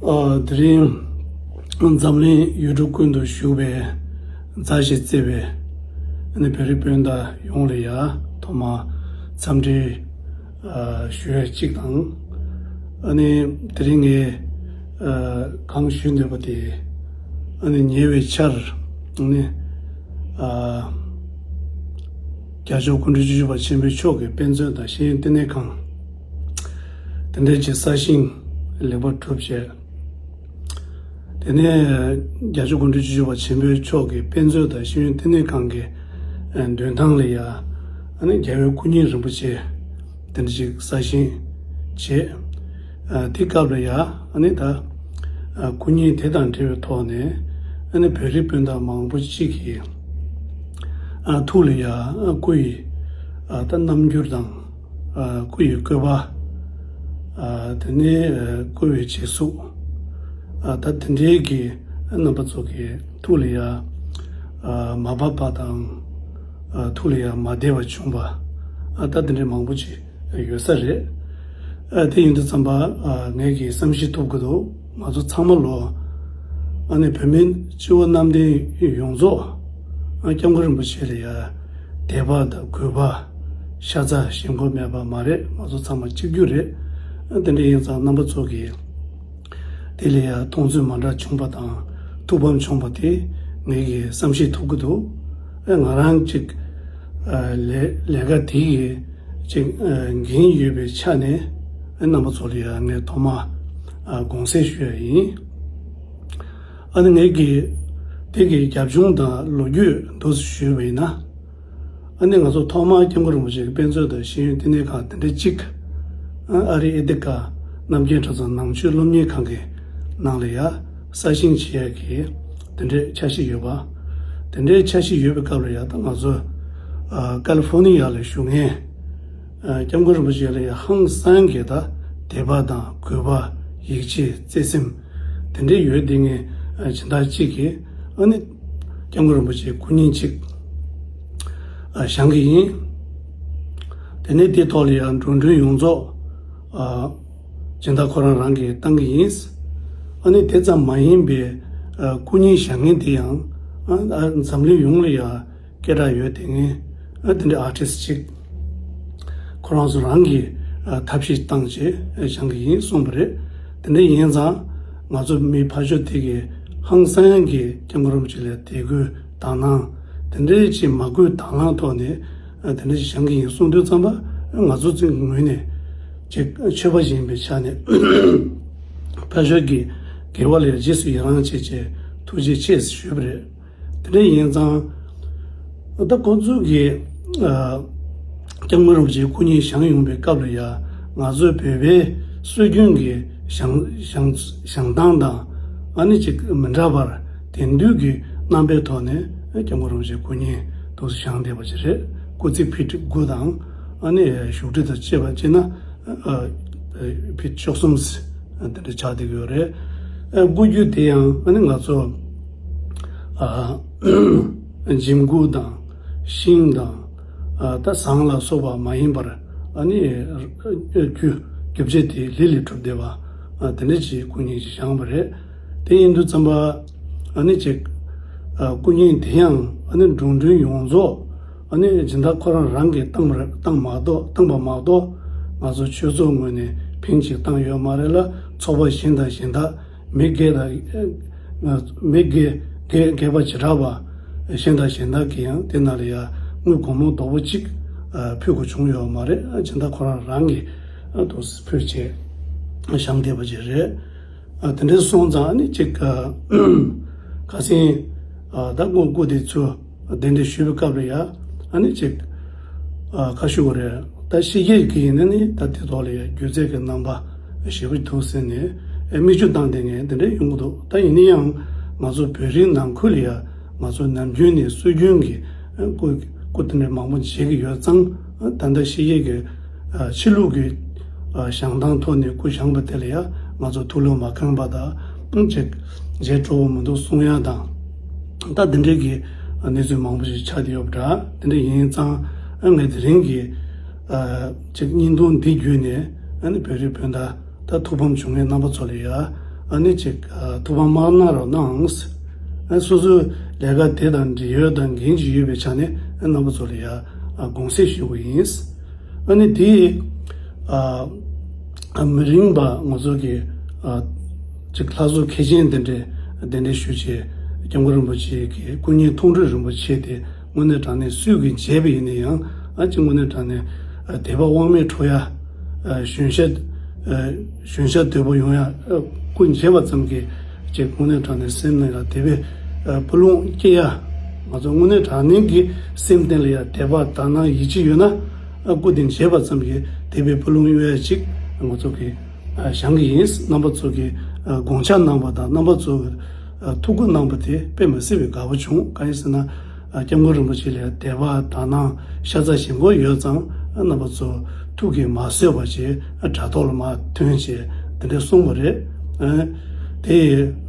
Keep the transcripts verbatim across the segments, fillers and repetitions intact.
ཨ། དེ་རིང་འཛམ་གླིང་ཡུལ་གྲུ་ཀུན་ཏུ་བཞུགས་པའི་མཛའ་བཤེས་བརྩེ་བའི་ཨ་ནི་བོད་རིགས་སྤུན་ཟླ་ཡོངས་ལ་ཡ་ཐོག་མར་འཚམས་འདྲི་ཨ་ཞུ་ཡ་གཅིག་དང་། ཨ་ནི་དེ་རིང་ངས་ཨ་གང་ཞུ་འདོད་པ་དེ། ཨ་ནི་ཉེ་བའི་ཆར་ཨ་ནི་ཨ་རྒྱལ་མཆོག་སྐུ་ཕྲེང་བཅུ་བཞི་པ་ཆེན་པོ་མཆོག་གི་དཔེ་མཛོད་དང་ཤེས་ཡོན་བསྟི་གནས་ཁང་དེ་འདྲའི་ཅིག་གསར་བཞེངས་ལེགས་པར་གྲུབ་བྱས། དེ་ནས་རྒྱལ་མཆོག་སྐུ་ཕྲེང་བཅུ་བཞི་པ་ཆེན་པོ་མཆོག་གི་དཔེ་མཛོད་དང་ཤེས་ཡོན་བསྟི་གནས་ཁང་གི་ཨ་མདུན་ཐང་ལ་ཡ་ཨ་ནི་རྒྱལ་བའི་སྐུ་བརྙན་རིན་པོ་ཆེ་དེ་འདྲ་ཅིག་གསར་བཞེངས་བྱས། ཨ་དེ་སྐབས་ལ་ཡ་ཨ་ནི་ད་ཨ་སྐུ་བརྙན་དེ་དང་འབྲེལ་བའི་ཐོག་ནས་ཨ་ནི་བོད་རིགས་སྤུན་ཟླ་མང་པོ་ཅིག་གིས་ཨ་ཐུགས་ལ་ཡ་ཨ་སྐུ་ཡི་ཨ་ད་རྣམ་འགྱུར་དང་། ཨ་སྐུ་ཡི་བཀོད་པ། ཨ་དེ་ནས་ཨ་སྐུ་བའི་བྱད་གཟུགས། ཨ་ད་དེ་འདྲའི་གི་རྣམ་པ་ཚོ་གི་ཐུགས་ལ་ཡ་ཨ་མ་བབས་པ་དང་། ཨ་ཐུགས་ལ་ཡ་མ་བདེ་བ་བྱུང་བ། ཨ་ད་དེ་འདྲའི་མང་པོ་ཅིག་ཡོད་ས་རེད། ཨ་དེ་ཡིན་དུས་ཙམ་པ་ཨ་ངས་གི་བསམ་ཤེས་ཐུབ་གི་འདུག་ང་ཚོ་ཚང་མ་ལོ། ཨ་ནི་བོད་མི་སྤྱི་བོ་གནམ་བསྟན་ཡོངས་རྫོགས། ཨ་སྐྱབས་མགོན་རིན་པོ་ཆེ་ལ་ཡ་དད་པ་དང་གུས་པ། ཤ་ཚ་ཞེན་ཁོག་མེད་པ་མ་རེད། ང་ཚོ་ཚང་མ་གཅིག་གྱུར་རེད། ཨ་དེ་འདྲ་ཡིན་ཙང་རྣམ་པ་ཚོ་གིས་དེ་ལ་ཡ་མཐོང་ཚུལ་མ་འདྲ་བྱུང་པ་དང་ཐུགས་ཕམ་བྱུང་པ་དེ་ངས་གི་བསམ་ཤེས་ཐུབ་གི་འདུག་ཨ་ང་རང་གཅིག་ཨ་ལས་ལས་ཀ་དེ་གི་ཅིག་ཨ་འགན་ཡོད་པའི་ཆ་ནས་ཨ་རྣམ་པ་ཚོ་ལ་ཡ་ངས་ཐོག་མ་ཨ་དགོངས་སེལ་ཞུ་ཡ་ཡིན། ཨ་ནི་ངས་ཀྱི་དེ་གི་རྒྱབ་ལྗོངས་དང་ལོ་རྒྱུས་འདུག་སེ་ཞུས་པ་ཡིན་ན། ཨ་ནི་ང་ཚོ་ཐོག་མར་སྐྱབས་མགོན་རིན་པོ་ཆེ་གི་དཔེ་མཛོད་དང་ཤེས་ཡོན་བསྟི་གནས་ཁང་དེ་འདྲ་གཅིག་ཨ་ཨ་རིའི་ཨེ་ཏི་ཀ་རྣམ་རྒྱལ་གྲྭ་ཚང་ནང་ཆོས་སློབ་གཉེར་ཁང་གི་ནང་ལ་ཡ་གསར་བཞེངས་བྱེད་ཡ་གི་དེ་འདྲའི་འཆར་གཞི་ཡོད་པ། དེ་འདྲའི་འཆར་གཞི་ཡོད་པའི་སྐབས་ལ་ཡ་ད་ང་ཚོ་ཨ་ཀ་ལི་ཧྥོ་ནི་ཡ་ལ་བཞུགས་མཁན། ཨ་སྐྱབས་མགོན་རིན་པོ་ཆེ་ལ་ཡ་ཧང་སང་གི་ད་དད་པ་དང་གུས་པ། ཡིད་ཆེས། བརྩེ་སེམས་དེ་འདྲའི་ཡོད་དེ་ངས་ཨ་སྦྱིན་བདག་གཅིག་གིས་ཨ་ནི་སྐྱབས་མགོན་རིན་པོ་ཆེའི་སྐུ་བརྙན་གཅིག་ཨ་བཞེངས་གི་ཡིན། དེ་ནས་དེའི་ཐོག་ལ་ཡ་འགྲོ་གྲོན་ཡོངས་རྫོགས་ཨ་སྦྱིན་བདག་ཁོ་རང་རང་གིས་བཏང་གི་ཡིན། ཨ་ནི་དེ་ཙམ་མ་ཡིན་པའི་ཨ་སྐུ་བརྙན་བཞེངས་མཁན་དེ་ཡང་ཨ་ཨ་འཛམ་གླིང་ཡོངས་ལ་ཡ་སྐད་གྲགས་ཡོད་དེ་ངས་ཨ་དེ་འདྲའི་ཨར་ཊིསི་ཅིག་ཁོ་རང་ཚོ་རང་གིས་ཨ་ཐབས་ཤེས་བཏང་བྱས་ཨ་བཞེངས་གི་ཡིན་གསུངས་པ་རེད། དེ་འདྲ་ཡིན་ཙང་ང་ཚོ་མི་ཕར་ཕྱོགས་དེ་གི་ཧང་སང་གི་སྐྱབས་མགོན་རིན་པོ་ཆེ་ལ་དད་གུས་དག་སྣང་དེ་འདྲའི་ཅིག་མ་གུས་དག་སྣང་ཐོག་ནས་ཨ་དེ་འདྲ་ཞིག་བཞེངས་གི་ཡིན་གསུངས་དུས་ཙམ་པ་ང་ཚོ་ཚོའི་ངོས་ནས་ཅིག་ཆོས་པ་ཞིག་ཡིན་པའི་ཆ་ནས་ཕར་ཕྱོགས་ཀྱི་དགེ་བ་ལ་རྗེས་སུ་ཡི་རང་བྱེད་ཅེས་ཐུགས་རྗེ་ཆེ་ཞུས་པ་རེད། དེ་འདྲ་ཡིན་ཙང་། ད་ཁོང་ཚོ་གིས་ཨ་སྐྱབས་མགོན་རིན་པོ་ཆེའི་སྐུ་བརྙན་བཞེངས་ཡོང་པའི་སྐབས་ལ་ཡ་ང་ཚོའི་བོད་པའི་སྲོལ་རྒྱུན་གྱི་བཞེངས་བཞེངས་བཞེངས་སྟངས་དང་ཨ་ནི་ཅིག་མི་འདྲ་བར་དེང་དུས་ཀྱི་རྣམ་པའི་ཐོག་ནས་སྐྱབས་མགོན་རིན་པོ་ཆེའི་སྐུ་བརྙན་འདུག་སེ་བཞེངས་བསྡད་པ་ཅིག་རེད། སྐུ་ཚིགས་ཕི་ཊི་དགུ་དང་ཨ་ནི་བཞུགས་ཁྲི་དང་བཅས་པ་བྱས་ན། ཨ་ཕི་ཊི་བཅུ་གསུམ་དེ་འདྲ་ཆགས་བསྡད་ཀྱི་ཡོད་རེད། ཨ་སྐུ་རྒྱུ་དེ་ཡང་ཨ་ནི་ང་ཚོ་ཨ་འཇིམ་སྐུ་དང་ཤིང་དང་ཨ་ད་ཟངས་ལ་སོགས་པ་མ་ཡིན་པར་ཨ་ནི་རྒྱུ་རྒྱུ་ཆ་དེ་ལི་ལས་གྲུབ་བསྡད་པ་ཨ་དེ་འདྲ་ཅིག་སྐུ་བརྙན་ཅིག་བཞེངས་པ་རེད། དེ་ཡིན་དུས་ཙམ་པ་ཨ་ནི་ཅིག་ཨ་སྐུ་བརྙན་དེ་ཡང་ཨ་ནི་འགྲོ་གྲོན་ཡོངས་རྫོགས། ཨ་ནི་སྦྱིན་བདག་ཁོ་རང་རང་གིས་བཏང་བ་བཏང་མ་གཏོགས་བཏང་པ་མ་གཏོགས་ང་ཚོ་ཆོས་ཚོགས་ངོས་ནས་ཕན་ཅིག་བཏང་ཡོད་མ་རེད་ལ། ཚོགས་པ་གཞན་དང་གཞན་དག་མི་སྒེར་དང་མི་སྒེར་སྒེར་སྒེར་པ་བྱེ་བྲག་པ་གཞན་དང་གཞན་དག་གིས་ཡང་དེ་ནང་ལ་ཡ་དངུལ་སྒོར་མོ་རྡོག་པོ་གཅིག་ཕུལ་དགོས་བྱུང་ཡོད་མ་རེད། སྦྱིན་བདག་ཁོ་རང་རང་གིས་ཏོག་ཙམ་ཕུལ་བྱས་བཞེངས་བསྡད་པ་ཅིག་རེད། ཨ་དེ་འདྲ་སོང་ཙང་ཨ་ནི་ཅིག་ཨ་ཁ་སང་ཨ་ད་སྔོན་སྐུ་དེ་ཚུར་གདན་འདྲེན་ཞུས་པའི་སྐབས་ལ་ཡ་ཨ་ནི་ཅིག་ཨ་ཁ་ཤུ་བ་རེད། ད་ཕྱི་རྒྱལ་གྱི་ཡིན་ན་ནི་ད་དེ་ཐོག་ལ་ཡ་སྒྱུ་རྩལ་གྱི་རྣམ་པ་ཞེ་པོ་འདུག་ཟེར་ནས་ཨ་མིག་ཆུ་བཏང་བསྡད་མཁན་དེ་འདྲ་ཡོང་གི་འདུག་ད་ཡིན་ན་ཡང་ང་ཚོ་བོད་རིགས་ནང་ཁུལ་ལ་ཡ་ང་ཚོ་ནམ་རྒྱུན་ནས་སྲོལ་རྒྱུན་གྱི་ཨ་སྐུ་སྐུ་དེ་འདྲ་མང་པོ་མཇལ་གྱི་ཡོད་ཙང་ཨ་ད་ལྟ་ཕྱི་རྒྱལ་གྱི་ཨ་ཕྱི་ལུགས་ཀྱི་ཨ་བཞེངས་སྟངས་ཐོག་ནས་སྐུ་བཞེངས་པ་དེ་ལ་ཡང་ང་ཚོ་ཐུགས་བློ་མ་ཁེངས་པ་དང་ཅིག་མཇལ་སྤྲོ་བོ་མི་འདུག་གསུང་ཡ་དང་། ད་འདི་འདྲའི་གི་གནས་ཚུལ་མང་པོ་ཞིག་ཆགས་བསྡད་ཡོད་པ་འདྲ། དེ་འདྲ་ཡིན་ཙང་ཨ་ངས་དེ་རིང་གི་ཨ་ཅིག་བརྙན་ཐུང་འདི་བརྒྱུད་ནས་ཨ་ནི་བོད་རིགས་སྤུན་ཟླ་ད་ཐུགས་ཕམ་བྱུང་མཁན་རྣམ་པ་ཚོ་ལ་ཡང་ ཨ་ནི་ཅིག་ཨ་ཐུགས་ཕམ་མ་གནང་རོགས་གནང་། ཨ་སོ་སོའི་ལས་ཀ་དེ་དང་འབྲེལ་ཡོད་དང་འགན་ཅིག་ཡོད་པའི་ཆ་ནས་ཨ་རྣམ་པ་ཚོ་ལ་ཡ་ཨ་དགོངས་སེལ་ཞུ་དགོས་ཡིན། ཨ་ནི་དེ་ཨ་ཨ་མི་རིང་བ་ང་ཚོ་གི་ཨ་ཅིག་ལྷ་བཟོ་མཁས་ཅན་དེ་འདྲའི་གདན་འདྲེན་ཞུ་བྱས་སྐྱབས་མགོན་རིན་པོ་ཆེ་གི་སྐུ་བརྙན་མཐོང་གྲོལ་རིན་པོ་ཆེ་དེ་དངོས་གནས་དྲང་གནས་སུས་ཀྱིས་མཇལ་བ་ཡིན་ན་ཡང་ཨ་ཅིག་དངོས་གནས་དྲང་གནས་ཨ་དད་པ་དབང་མེད་འཕྲོག་ཡ། ཨ་གཞོན་ཤ་ཨ་གཞོན་ཤ་དོད་པོ་ཡོང་ཡ། ཨ་སྐུ་མཇལ་བ་ཙམ་གྱིས་ཅིག་དངོས་གནས་དྲང་གནས་སེམས་ནང་ལ་དད་པའི་ཨ་སྤུ་ལོང་སྐྱེ་ཡ། ང་ཚོ་དངོས་གནས་དྲང་གནས་ཀྱི་སེམས་གཏིང་ལ་ཡ་དད་པ་དག་སྣང་ཡིད་ཆེས་ཡོད་ན་ཨ་སྐུ་དེ་མཇལ་བ་ཙམ་གྱིས་དད་པའི་སྤུ་ལོང་གཡོ་ཡ་ཅིག་ང་ཚོ་གི་ཨ་བཞེངས་ཀྱི་ཡིན། རྣམ་པ་ཚོ་གི་ཨ་དགོངས་འཆར་གནང་བ་དང་རྣམ་པ་ཚོ་གི་ཨ་ཐུགས་ཁུར་གནང་བ་དེ་དཔེ་མི་སྲིད་པའི་དགའ་པོ་བྱུང་། གང་ཡིན་ཟེར་ན། ཨ་སྐྱབས་མགོན་རིན་པོ་ཆེ་ལ་དད་པ་དག་སྣང་ཤ་ཚ་ཞེན་ཁོག་ཡོད་ཙང་ཨ་རྣམ་པ་ཚོ་ཐུགས་ཀྱིས་མ་བཟོད་པ་བྱས་ཨ་དྲ་ཐོག་ལ་མར་ཐོན་བྱས་དེ་འདྲ་གསུངས་པ་རེད། ཨ་དེ་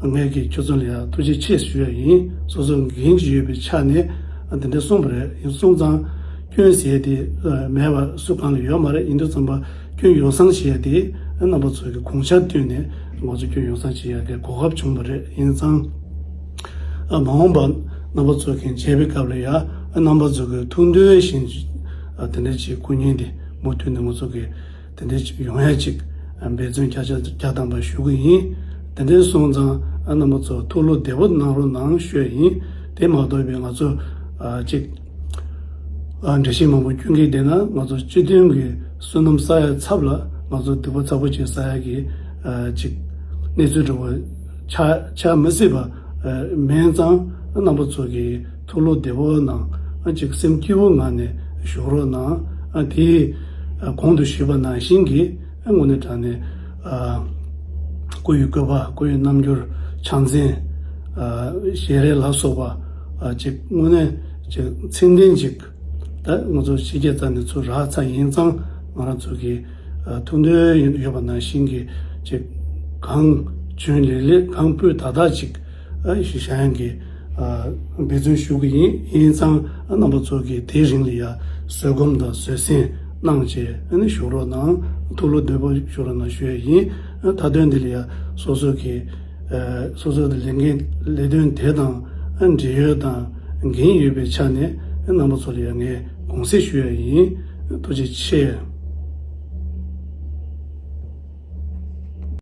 ངས་ཀྱིས་ཁྱོད་ཚོ་ལ་ཡང་ཐུགས་རྗེ་ཆེ་ཞུ་ཡ་ཡིན། སོ་སོ་འགན་ཅིག་ཡོད་པའི་ཆ་ནས་ཨ་དེ་འདྲ་གསུངས་པ་རེད། ཡིན་སོང་ཙང་སྐྱོན་ཟེར་དེ་ཨ་མེད་པ་སུ་གང་ལ་ཡོད་མ་རེད། ཡིན་དུས་ཙམ་པ་སྐྱོན་ཡོ་བསྲང་བྱེད་ཡ་དེ་ཨ་རྣམ་པ་ཚོ་གི་དགོངས་འཆར་བཏོན་ནས་ང་ཚོ་སྐྱོན་ཡོ་བསྲང་བྱེད་ཡ་གི་གོ་སྐབས་བྱུང་བ་རེད། ཡིན་ཙང་། ཨ་མ་འོངས་པ་རྣམ་པ་ཚོ་གིས་མཇལ་བའི་སྐབས་ལ་ཡ་ཨ་རྣམ་པ་ཚོ་གི་ཐུགས་འདུན་བཞིན་ཨ་དེ་འདྲ་ཅིག་སྐུ་བརྙན་དེ་མུ་མཐུད་ནས་ང་ཚོ་གི་དེ་འདྲ་ཅིག་ཡོང་ཡ་ཅིག་ཨ་འབད་བརྩོན་བརྒྱ་ཆ་བརྒྱ་ཐམ་པ་ཞུ་གི་ཡིན། དེ་འདྲ་སོང་ཙང་ཨ་རྣམ་པ་ཚོ་ཐུགས་བློ་བདེ་པོ་གནང་རོགས་གནང་ཞུ་ཡ་ཡིན། དེ་མ་གཏོགས་པའི་ང་ཚོ་ཨ་ཅིག་ཨ་འགྲེལ་བཤད་མང་པོ་སྐྱོན་གྱི་བསྡད་ན་ང་ཚོ་སྤྱི་མཐུན་གྱི་བསོད་ནམས་བསགས་ཡ་ཚབ་ལ་ང་ཚོ་སྡིག་པ་ཚ་པོ་ཅིག་བསགས་ཡ་གི་ཨ་ཅིག་གནས་ཚུལ་འདྲ་བོ་ཆགས་ཆགས་མི་སྲིད་པ་ཨ་མིན་ཙང་རྣམ་པ་ཚོ་གི་ཐུགས་བློ་བདེ་པོ་གནང་། ཨ་ཅིག་སེམས་སྐྱིད་པོ་ངང་ནས་བཞུགས་རོགས་གནང་། ཨ་དེ་ཨ་གོང་དུ་ཞུས་པ་ནང་བཞིན་གྱི་ཨ་དངོས་གནས་དྲང་གནས་ཨ་སྐུ་ཡི་བཀོད་པ། སྐུ་ཡི་རྣམ་འགྱུར། ཕྱག་མཚན། ཨ་ཞལ་རས་ལ་སོགས་པ་ཨ་ཅིག་དངོས་གནས་ཅིག་མཚན་ལྡན་ཅིག་ད་ང་ཚོ་ཕྱི་རྒྱལ་ཙམ་ནས་ཚུར་རག་ཚར་ཡིན་ཙང་ང་རང་ཚོ་གི་ཨ་ཐུགས་འདུན་ཡོད་པ་ནང་བཞིན་གྱི་ཅིག་གང་བྱུང་ལེགས་ལེགས་གང་སྤུས་དག་དག་ཅིག་ཨ་ཞིག་བཞག་ཡང་གི་ཨ་འབད་བརྩོན་ཞུ་གི་ཡིན། ཡིན་ཙང་ཨ་རྣམ་པ་ཚོ་གི་དེའི་རིང་ལ་ཡ་བཟོད་སྒོམ་དང་བཟོད་བསྲན་གནང་བྱས་ཨ་ནི་བཞུགས་རོགས་གནང་། ཐུགས་བློ་བདེ་པོ་བཞུགས་རོགས་གནང་ཞུ་ཡ་ཡིན། ཨ་མཐའ་དོན་འདི་ལ་ཡ་སོ་སོ་གི་ཨ་སོ་སོ་གི་ལས་འགན་ལས་དོན་དེ་དང་ཨ་འབྲེལ་ཡོད་དང་འགན་ཡོད་པའི་ཆ་ནས་ཨ་རྣམ་པ་ཚོ་ལ་ཡ་ངས་དགོངས་སེལ་ཞུ་ཡ་ཡིན། ཐུགས་རྗེ་ཆེ།